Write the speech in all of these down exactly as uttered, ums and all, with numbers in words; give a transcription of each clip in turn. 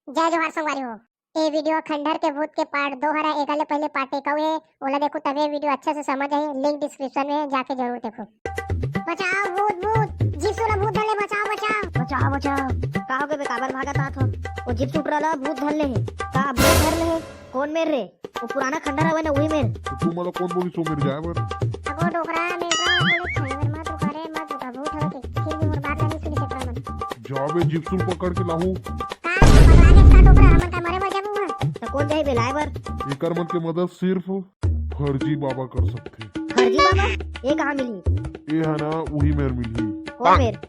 जय जोहार संगवारी हो। ए video खंडहर के भूत के part दो हरा, एकर ले पहले part एक अउ हे, ओला देखो तबे video अच्छा से समझ आही। Link description में हे, जाके जरूर देखो। बचाओ भूत, भूत, जिप्सू ला भूत धर ले, बचाओ, बचाओ। बचाओ, बचाओ। का होगे बे, काबर भागत आत हो? ओ जिप्सू टुरा ला भूत धर ले हे। का भूत धर ले हे? कोन मेर रे? ओ पुराना खंडहर हवय ना, उही मेर। त तू मोला कोन बोलिस ओ मेर जाए बर? अगो डोकरा, मेर तो बोले छई मेर मत रुका रे, मत रुका, भूत हवय के। फिर भी मोर बात ला नहीं सुनिस हे टुरा मन। जाबे जिप्सू ल पकड़ के लाहू। का पगला गेस का डोकरा, हमन का मरे बर जाबो उहाँ? त कोन जाही बे लाए बर? एकर मन के मदद सिर्फ फर्जी बाबा कर सकथे। फर्जी बाबा? ए कहाँ मिलही? ए ह ना उही मेर मिलही। कोन मेर?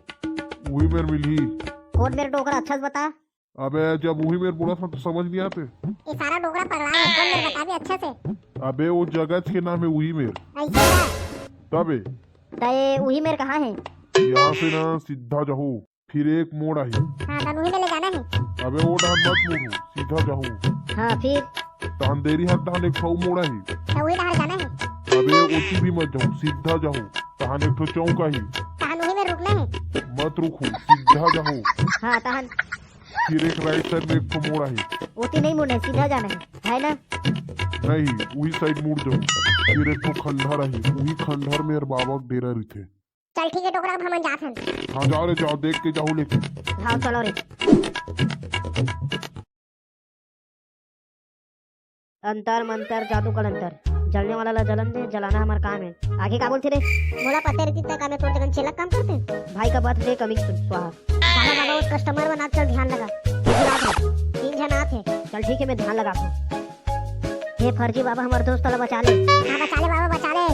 उही मेर मिलही। कोन मेर डोकरा, अच्छा से बता। अबे जब उही मेर बोलत हन त समझ नहीं आते। ए सारा डोकरा पगला हे, कोन मेर बताबे अच्छा से? अबे ओ जगह के नाम हे उही मेर। अइसे का? तबे। त ए उही मेर कहाँ हे? यहाँ से ना सीधा जाहू। फिर एक मोड़ आही। हाँ, तहन उही मेर ले जाना हे। अबे ओ डहर मत मुड़ू, सीधा जाहू। हाँ, फिर? तहन देरी हर डहन एक ठो मोड़ आही। त उही डहर जाना हे। अबे ओती भी मत जाहू, सीधा जाहू। तहन एक ठो चौक आही। तहन उही मेर रुकना हे। मत रुकू, सीधा जाहू। हाँ, तहन? फिर एक right side में एक ठो मोड़ आही। ओती नहीं मुड़ना हे, सीधा जाना हे, है ना? नहीं, उही side मुड़ जाहू। फिर एक ठो खंडहर आही, उही खंडहर मेर बाबा के डेरा रहिथे। चल ठीक हे डोकरा, अब हमन जात हन। हाँ, जाओ रे, जाओ, देख के जाहू लेकिन। हाँ, चलो रे। अंतर मंतर जादू कलंतर, जलने वाला ला जलन दे, जलाना हमर काम हे। आगे का बोलथे रे? मोला पता रहितिस त का मैं तोर जगह चेला काम करतें? भाई का birthday coming soon, स्वाहा। बाबा, बाबा, ओ customer मन आजकल ध्यान लगा। तीन झन आत हे। चल ठीक हे, मैं ध्यान लगाथों। हे फर्जी बाबा, हमर दोस्त ला बचा ले। हाँ, बचा ले बाबा, बचा ले।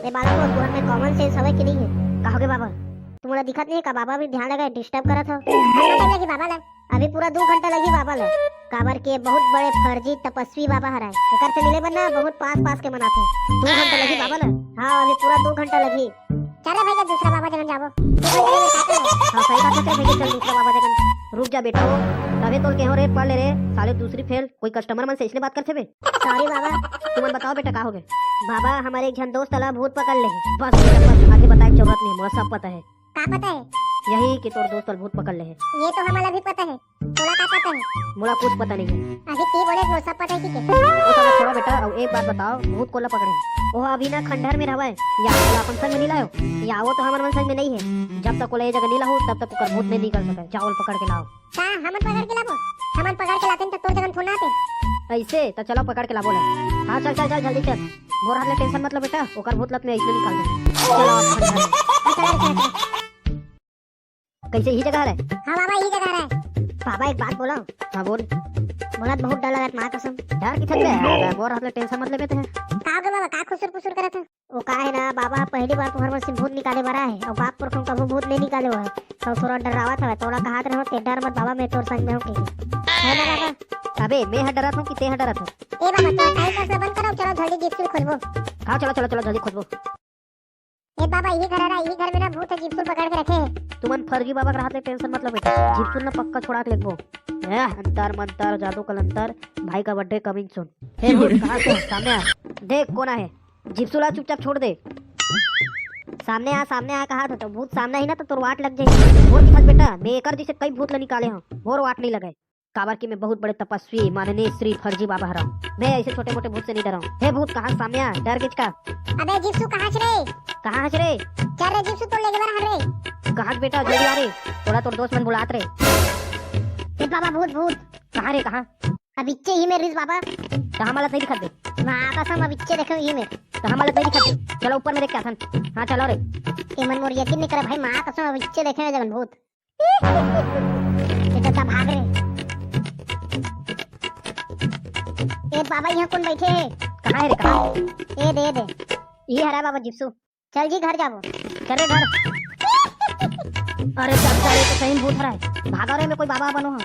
ए बालक, ओ तुहर में common sense हवय कि नहीं हे? का होगे बाबा? तुमन ला दिखत नहीं हे का? बाबा भी ध्यान लगा, disturb करत हो। कितना time लगही बाबा ला? अभी पूरा दू घंटा लगही बाबा ला। काबर के बहुत बड़े फर्जी तपस्वी बाबा हरय। एकर से मिले बर ना बहुत पास पास के मन आथे। दू घंटा लगही बाबा ला? हाँ, अभी पूरा दू घंटा लगही। चल रे भैया, दूसरा बाबा जगन जाबो। हाँ, सही बात हे, चल भैया, चल दूसरा बाबा जगन। रुक जा बेटा, तभे तोला केहेंव रे, पढ़ ले रे, साले दूसरी फेल। कोई customer मन से अइसने बात करथे बे? Sorry बाबा। तुमन बताओ बेटा, का होगे? बाबा, हमर एक झन दोस्त ला भूत पकड़ ले हे। बस बेटा, बस, आगे बताए के जरूरत नहीं हे, मोला सब पता हे। का पता हे? यही कि तोर दोस्त ला भूत पकड़ ले हे। ये तो हमला भी पता हे। तोला का पता हे? मोला कुछ पता नहीं हे। अभी ते बोले मोला सब पता हे, ठीक हे? ओ साला छोड़ा बेटा, अउ एक बात बताओ, भूत कोन ला पकड़े हे? ओह अभी ना खंडहर में रहवय, या ओला अपन संग में नहीं लायो? या ओ तो हमर मन संग में नहीं हे, जब तक ओला ये जगह नहीं लाहू, तब तक ओकर भूत नहीं निकल सकय। जाओ ओला पकड़ के लाओ। का हमन पकड़ के लाबो? हमन पकड़ के लातेन त तोर जगह फोन आते। अइसे त चलो पकड़ के लाबो ला। हाँ, चल, चल, चल, जल्दी चल। मोर हाथ ले tension मत लो बेटा, ओकर भूत ला मैं अइसने निकाल दूँ। चलो, आप अंदर। हाँ, चल, चल, चल। कइसे इही जगह हरे? हाँ बाबा, इही जगह हरे। बाबा, एक बात बोलो। हाँ, बोल। मोला बहुत डर लगत, माँ कसम। डर किथन बे? मोर हाथ ले tension मत लेबे ते। का होगे बाबा, का खुसुर फुसुर करत हे? ओ का हे ना बाबा, पहली बार तुहर मन से भूत निकाले बर आए हे, अउ बाप पुरखा कभू भूत नहीं निकाले हों, त थोड़ा डरावत हवय, तोला कहत रहेंव, ते डर मत बाबा, मैं तोर संग में हों कहिके। हे ना बाबा? अबे, मैं ह डरत हों कि ते ह डरत हो? ए बाबा, तो time pass ला बंद करो, चलो जल्दी जिप्सू खोजबो। हाँ, चलो, चलो, चलो, जल्दी खोजबो। ए बाबा, इही घर हरा, इही घर में ना भूत हे, जिप्सू पकड़ के रखे हे। तुमन फर्जी बाबा के रहत ले tension मत लो बेटा, जिप्सू ला पक्का छोड़ा के लेगबो। ए, अंतर मंतर, जादू कलंतर, भाई का birthday coming soon। हे भूत, कहाँ से हो? सामने आ। देख, कोन आहे? जिप्सू ला चुपचाप छोड़ दे। सामने आ, सामने आ, कहा था तो भूत सामने ही ना तो तोर वाट लग जाही। मोर दिखत बेटा, मैं एकर जैसे कई भूत ला निकाले हूँ, मोर वाट नहीं लगे। काबर कि मैं बहुत बड़े तपस्वी माननीय श्री फर्जी बाबा हरव। मैं ऐसे छोटे मोटे भूत से नहीं डरव। हे भूत, कहाँ सामने आ, डर गेच का? अबे जिप्सू, कहाँ रे? कहाँ हस रे? चल रे जिप्सू, तो लेके बर हन रे। कहाँ बेटा, जल्दी आ रे, तोला तोर दोस्त मन बुलात रे। ए बाबा, भूत, भूत। कहाँ रे, कहाँ? अबिच्चे ही में रिस बाबा। त हमला नहीं दिखत बे। माँ कसम, अबिच्चे देखे ही में। त हमला नहीं दिखत बे। चलो ऊपर में देख के आथन। हाँ, चलो रे। एमन मोर यकीन नहीं करे भाई, माँ कसम, अबिच्चे देखे में जगन भूत। ए ददा, भाग रे। ए बाबा, यहाँ कोन बैठे हे? कहाँ हे रे, कहाँ? ए दे, ए दे। ये हरा बाबा जिप्सू। चल जी, घर जाबो। चल रे घर। अरे चल, चल, ये तो सही में भूत हरा हे। भागा रे, मैं कोई बाबा बनो हाँ।